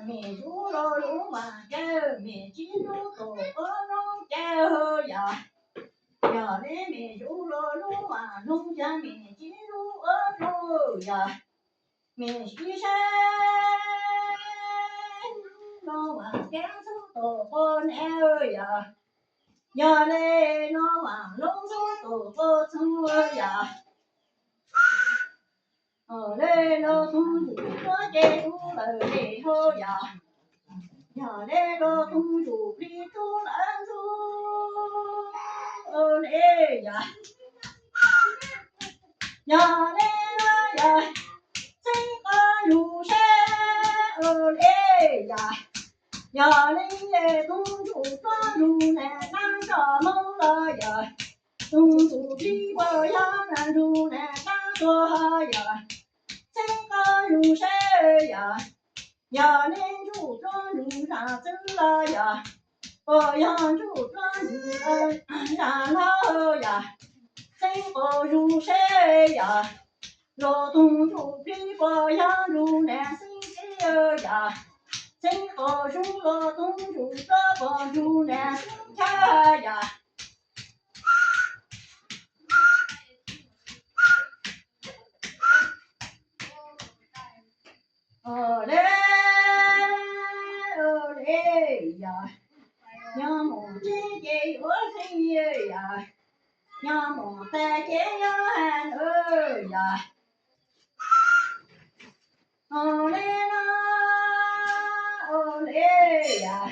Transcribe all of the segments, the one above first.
Mim zuv los lub vas cawv, mim tsis zuv tus qub noob cawv yom. Yog li mim zuv los lub vas noog, yog mim tsis zuv qub noob yom. Mim sib saib, no vas keeb xub tus qub nev yom. Yog li no vas loob xub tus qub txug yom. Li no tug ntsuj plig ces tub lawm li hauv yom. Yog li no tug ntsuj plig tub lawm ntxug li yom. Yog li no yog txheeb qos yus seb ua li yom. Yog li tug ntsuj plig yus nam dab tso moo los yog tug ntsuj plig puas yog nam ntsuj nam dab tuag yom. Txheeb qos yus seb yom. Yog li ntsuj plig yus zam txwv los yog puas yog ntsuj plig yus zam hlau yom. Txheeb qos yus seb yom. Los tug ntsuj plig puas yog ntsuj nam xib txwv yom. Txheeb qos yus los tug ntsuj plig puas ntsuj nam xib txwv yom. Ua li, ua li yom. Yog mus tsev ces ua li yom. Yog mus tag ces yog hais yom. Ua li no, ua li yom.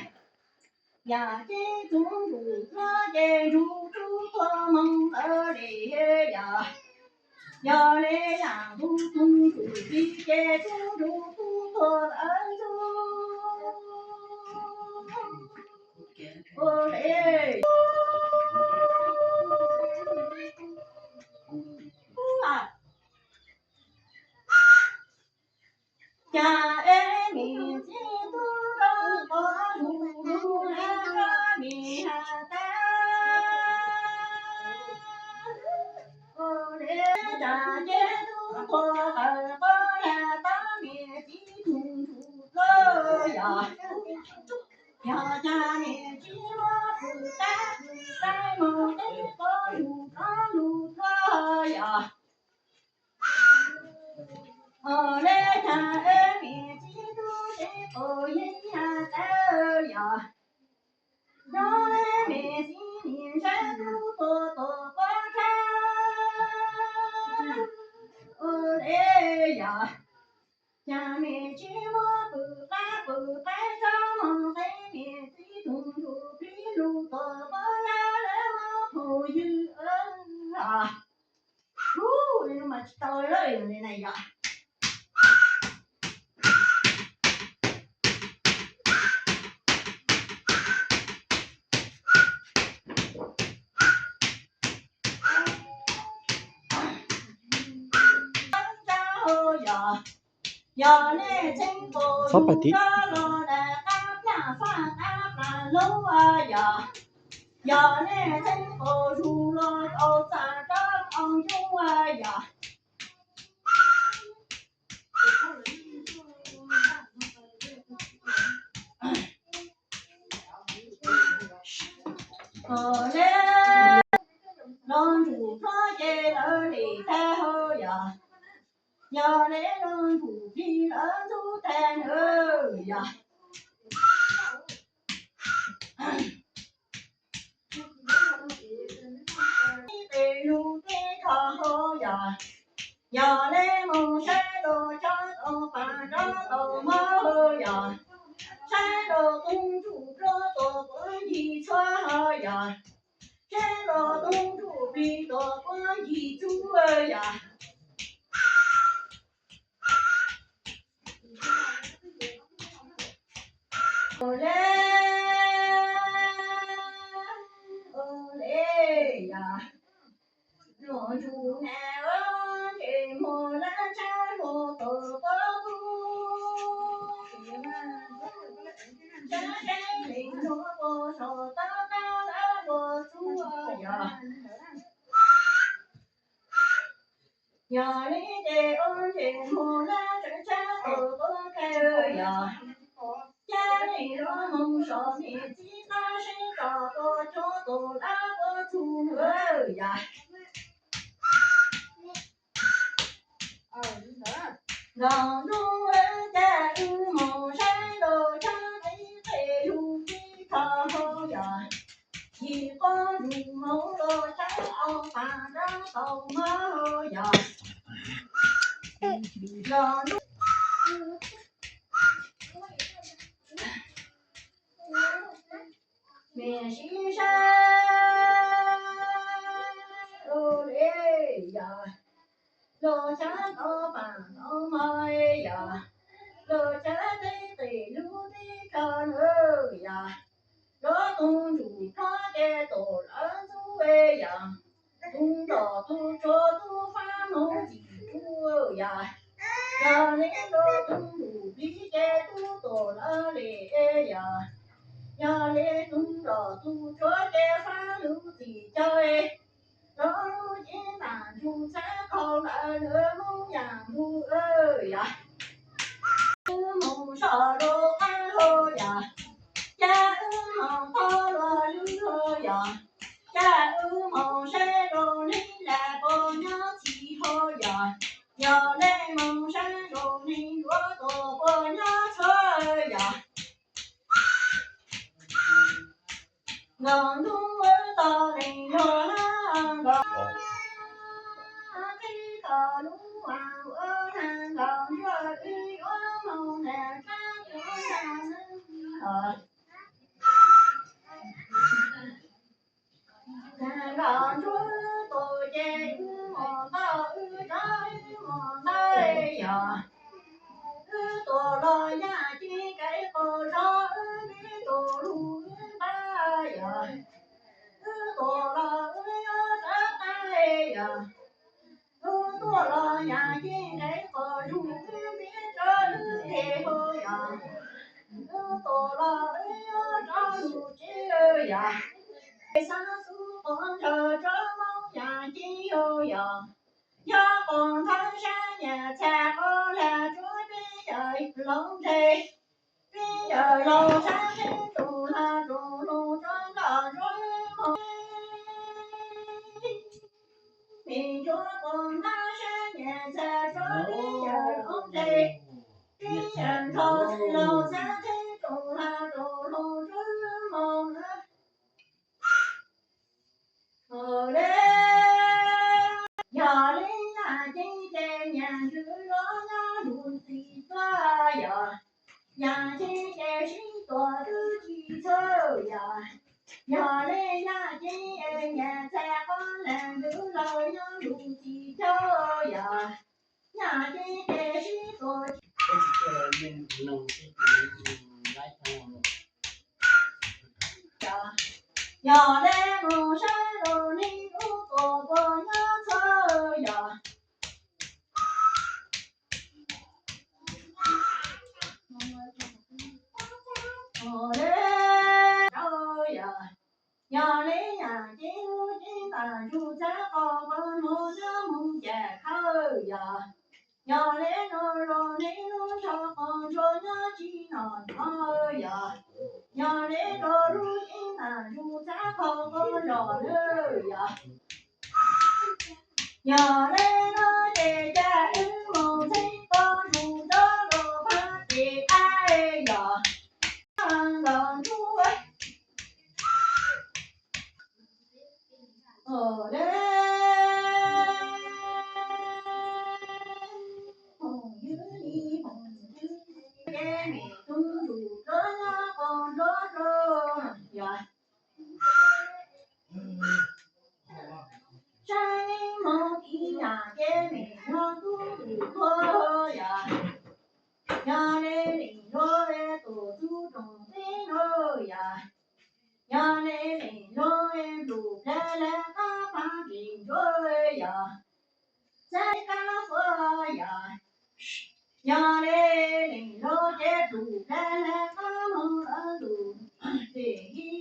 Yog ces tug ntsuj plig ces ntsuj tub tuag moo lawm li yom. Yog li yam tug ntsuj plig ces tub ntsuj tub tuag lawm ntxug. Ua li. Cas es mim txiv tub rov qab mus lub neej rau mim has tas. Ua li cas ces tub tuag hawm qhov yam tab mim txiv tug ntsuj plig yom. Yog cas mim txiv muab pw tab pw saib mus teb qhov yus rov lug tuag yom. Ua li cas es mim txiv tub tsev qus yeej yam tawv yom. Yog li mim txiv nim ntshaw tub tuag tuag qab tshab. Ua li yom. Cas mim tsis muab pw qab pw qab tsob moo qe mim txiv tug ntsuj plig lug tuag qab tshab lawm mog phooj ywg. Ub, li no mas tsis tau lawm li na yom. Txhob pais tid. Yog nej txheeb qus zus los tau txaj rab qau ncoob yom. Los ntsuj plig ces lawv lim tag hauj yom. Yog li los ntsuj plig lawv ntxub tag nawb yom. Ib qe lug teb rho hauv yom. Yog li mus saib rau tsob tau pas nrov tau mob hauv yom. Saib rau tub ntsuj plig tuag quav ncig txhua hauv yom. Saib rau tub ntsuj plig tuag quav ncig txhua yom. Ua li, ua li yom. Luag ntsuj nam ntsej muag lab tshab luag tawm pob tub. Tshab tshab ntsej muag puag saum tab qab lab luag txhua yom. Yog li ces ua ntsej muag lab tshab tawm pob tub yom. Los mus saum niam txiv qab seb tso tua cov tus lab tua txug yom. Los ntuj wb ces wb mus saib los tshab tib qe lug tib kho hauv yom. Yim qub zug mus los tshab au pas rab tau mab yom. Los ntuj mej sib saib ua le yom. Los tshab tau pas tau mab yom. Los tshab tib qe lug tib kho hauv yom. Los tug ntsuj plig ces tus lawv ntxub yom. Tug nroj tug tshuab tug fab moog txim tsuj yom. Yog le los tug ntsuj plig ces tug tus lawv le yom. Yog le tug nroj tug tshuab ces fab lug txim caug. Rov lug cev ntaj ntsug txhab qhov lawv lawv moog yaam ntuj yom. Wb moog soj lug qab hauv yom. Cas wb moog qhov luag lug hauv yom. Cas wb moog saib rau neeg lam puas nyob txhij hauv yom. Yog le moog saib rau neeg luav tus puas nyob txhua yom. Nkaus ntuj wb tau lees lug hab nkaus qhib tau lub as ua tag nkaus nruab wb yuav moog nram tshab tuav tag neeg os. Tag nkaus nruab tus ces wb mus tau wb rov wb mus ntawd yom. Wb tuaj los yaj ceeb kev qaug zog wb ntev tus lug wb npab yom. Wb tuaj los wb yuav rov qab yom. Wb tuaj los yaj ceeb kev qaug zog wb ntev rov wb ntev hauv yom. Wb tuaj los wb yuav rov lug tsev yom. Xav xub qhov ntshaw rov moog yaj ceeb hauv yom. Yog qhov ntawd sab nyam txhaj qhov lag tsuav peb yawg hloov ntseg. Peb yawg laug sab teb tug lag tug lug tsuav nkoj tsuav moog. Peb tsuav qhov ntawd sab nyam txhaj tsuav peb yawg hloov ntseg. Peb yawg nrog laug sab teb tug lag tug lug tsuav moog. Yog le yaj ceeb ces nyaj ntswg los nyob lug txhij tuaj yom. Yaj ceeb ces sib tuaj twb tsis txhawj yom. Yog le yaj ceeb es nyaj txhaj qhov lag ntswg los nyob lug txhij caug yom. Yaj ceeb ces sib tuaj. Yog le moog saib rau neeg lub tus puas nyob txhua yom. Yog le yaj ceeb lub ceeb ntaj ntsug txhab qaug qaug moog nyob moog caj khawb yom. Yog le rau rau neeg lub tsho qaug ntsuag nyob tsis nom nyob yom. Yog le rau lub ceeb ntaj ntsug txhab qaug qaug zog lawm yom. Yog le nuav ces ca wb moog txheeb qaug zug rov rau phab ces ab yom. Nkaus ntuj le ces mej tug ntsuj plig nyob qaug nruab rau yom. Saib moog ib yam ces mej nyob tub tus tuag yom. Yog le leej hluas tus tub rooj teb nrug yom. Yog le leej hluas nplug plawg le qab pab ris ntsuab yom. Txhab qab fuab yom. Yog le leej hluas ces plug plawg le qab moog lug pem hib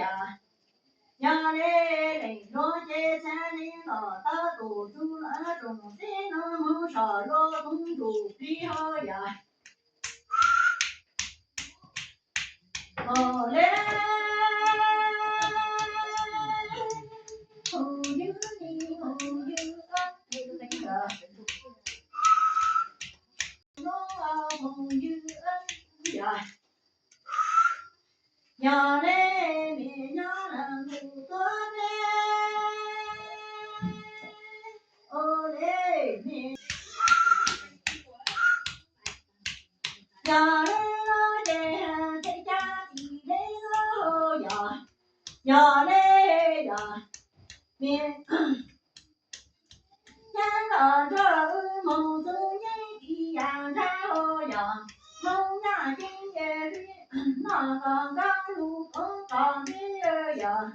yom. Yog le leej hluas ces txhad le los tau tus tub lawv rooj teb nrug moog saum lub tug ntsuj plig hauv yom. Ua le, hu ywg ni, hu ywg, hu ywg, yog le, me nyob nram ntuj tuaj ne, ua le, me yog le no ces txhais caj tim le no yog, yog le, yog me nyab los nrog wb mus txug nyeeb tim yam nrab yog, Hmoob nyaj ceeb ces noj kom nkauj lug koob kom ntej yog,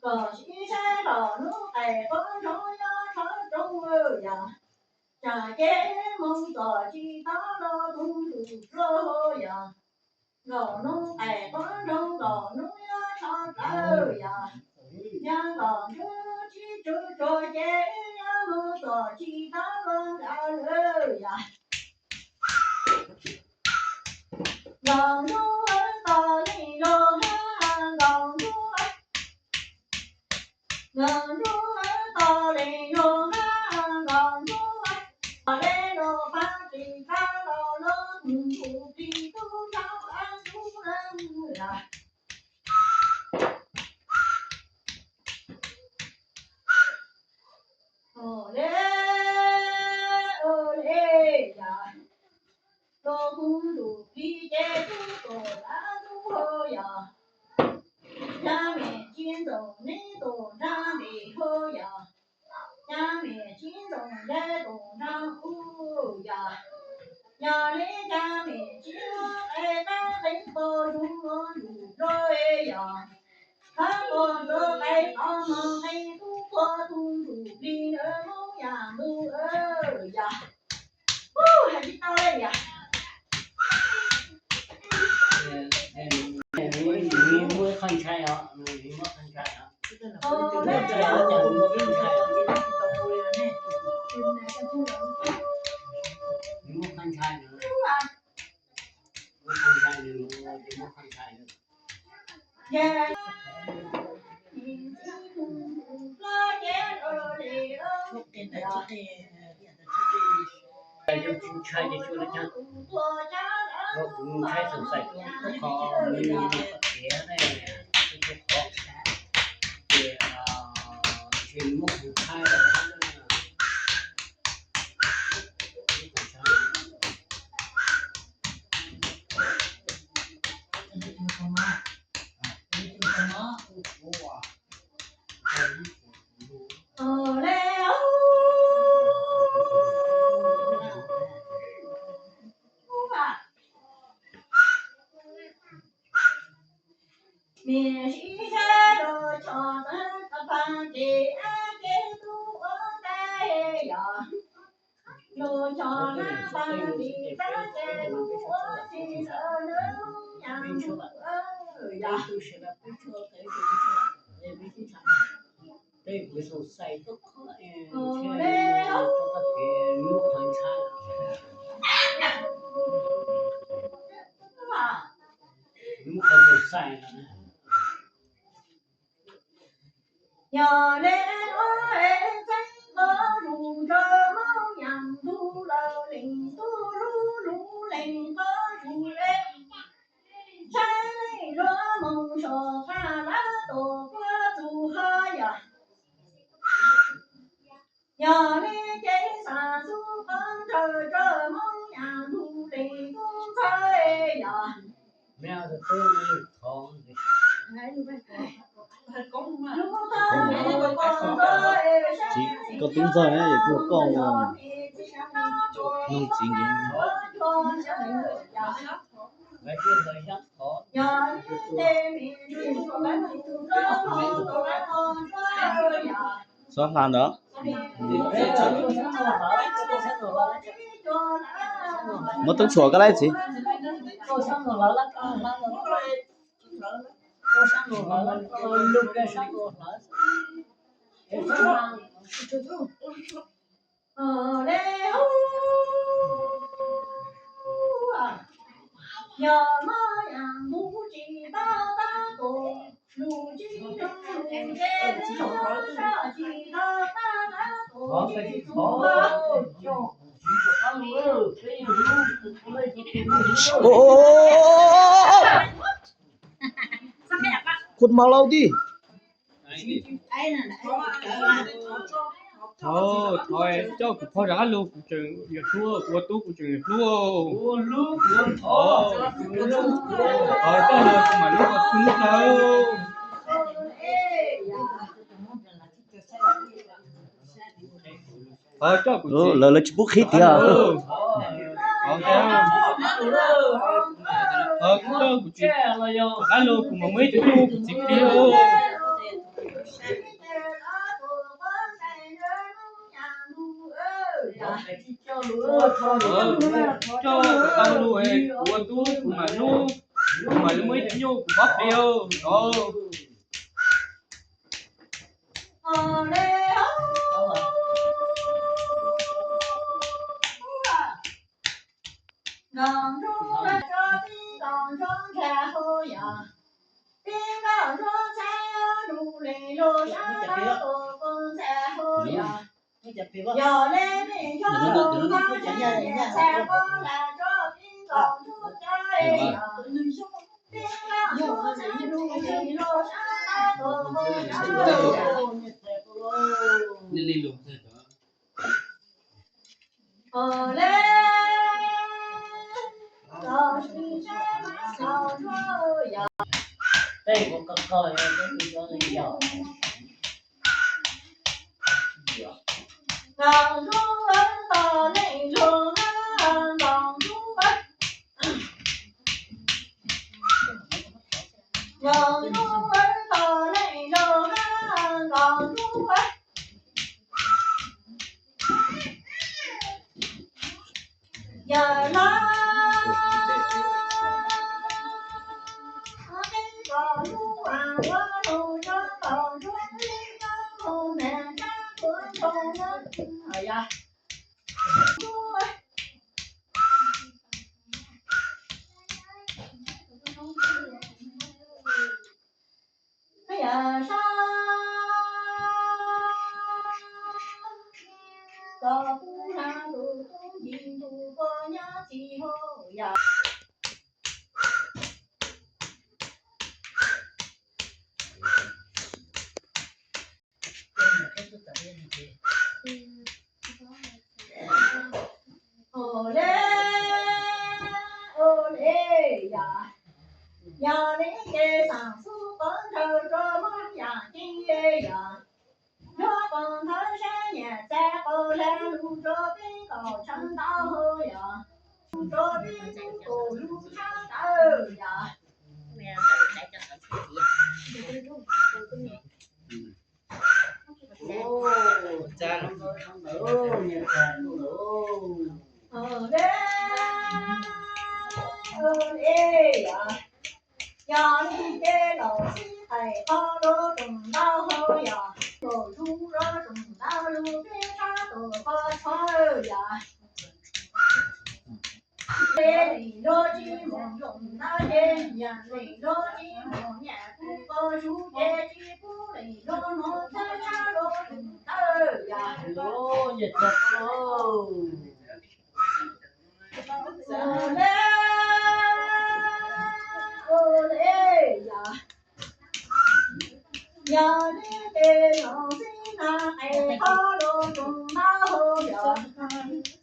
kom sib saib los hnub qais qoob nroo yuav rov roob yog, tsam ces mus txom tsis tau los tug ntsuj plig yog, nkaum hnub qais qoob nroo nkaum hnub yuav rov plawv yog, yog nkaum hnub tsis tshua tsuag ces yuav mus txom tsis tau los nkaum lawm yog, nkaum hnub tos li los nkaum hnub, nkaum hnub tos li los nkaum hnub, tos le los pab tsis tau los los tus ntsuj plig tub nrog tub na. Ua le, ua le, yog tus ntsuj plig ces tub tuaj lawm tub yog, Nyab Mem Txwj Ntxoov neb tus nrog npe hu yog, Nyab Mem Txwj Ntxoov neb tus nrog hu yog, yog li Nyab Mem Txwj Ntxoov qe qab qe qo zoo ua ntsuj plig yog, qab qo ntxuav qe qhov muag qe tub qhua tus ntsuj plig ntawm Hmoob yam ntug yog. Hais tsis tau li yog. Muab qhov ntshai os, muab qhov ntshai os. Muab qhov ntshai, muab qhov ntshai, muab qhov ntshai, muab qhov ntshai. Ntshai ces tsuas ntshai, kuv ntshai xav xaim qhov me me qhov tiav ne, qhov ces ntshe muab qhov ntshai. Niam sib sab rau tso tawb pag ces ab ces tub ua ntej yog, los tso tawb pag ces tab ces tub ua tsis ntawd nws yam ntsuj yog. Tej kuv xav xaim tub qhov, ntshai, tau tau kev muab qhov ntshai, muab qhov tus xaim no. Yog le ua es txeeb qhov zus nrog Hmoob yam ntug lawm leej tub lub lub leej qhov zus le, saib leej luag mus saum qab lawv tus puab txug hov yog. Yog li ces xav xub qhov ntshaw rau Hmoob yam ntug leej tub ntxawg yog. Txiv, koj tub ntxawg na, yog kuj koj ua noog txiv nkees. Xov hla ntawd. Muab tub tshuam koj laib txiv. Yog Hmoob yam ntug Khuv mas lauj tij. Thov, thov coj kuv phauj rov qab los, kuv tseem yuav hlub, kuv ua tub kuv tseem yuav hlub. Thov coj los kuv mam hlub koj txhua hnub nawb. Lawv, lawv tsis pub qhib tiag. Kuv tsis, rov qab los kuv mam muaj ib tug nyuj kuv txiv plig. Coj kuv tau lus, kuv ua tub kuv mam hlub, kuv mam li muaj ib tug nyuj kuv mob plig os. Ua le, ua le yom, yog li ces xam xub pov nrhaw rua Hmoob yam ceeb yom, yuav pov nthawv sab nyiam txav qau hlab lug rua peb kom tshaw ntau yom, lug rua peb tub tus lug tshab tawv yom. Yog li ces los sib qais qhov lub rooj ntau hau yom, los lub rooj ntau lub peb tshab tus qhov tshov yom. Ces nim no tsis mus nyob ntawd ces nyiam nim no tsis mus nyiam kuv pom zoo ces tsis pub nim no mus thawb tshab lub rooj ntawd yom. Ua le, ua le yom. Yog li ces los sib nag qe qhov lub rooj ntau hau yom,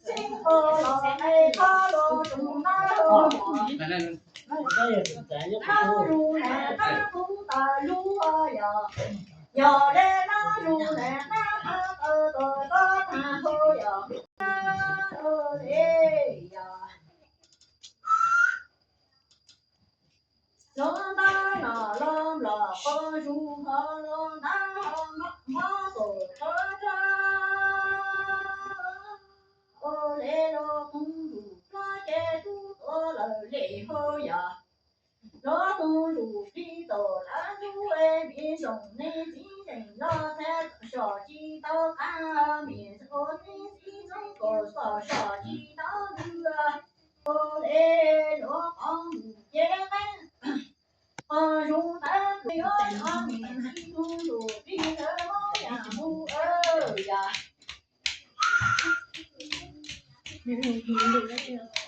sib qo los qe qhov lub rooj ntau hau yom. Nab zus na qab tub tas lub yom, yog le nab zus na qab qhab taw tos koj tag hau yom. Ua le yom. Los ntab no los nplom qhov zus ho los ntab ho mob tus qhov rog. Ua le los koog zus plob ces tub tuav lawm le hau yom. Los koog zus plig tus lawv ntsuj es me zoo nej txiv neej los txhaj soj tsis tau qab me ua txiv txiv txoob kaus xoj soj tsis tau lwj. Ua le los qhov zus ces qab qhov zus ntawd tus yuav Nws mus lwm lawm.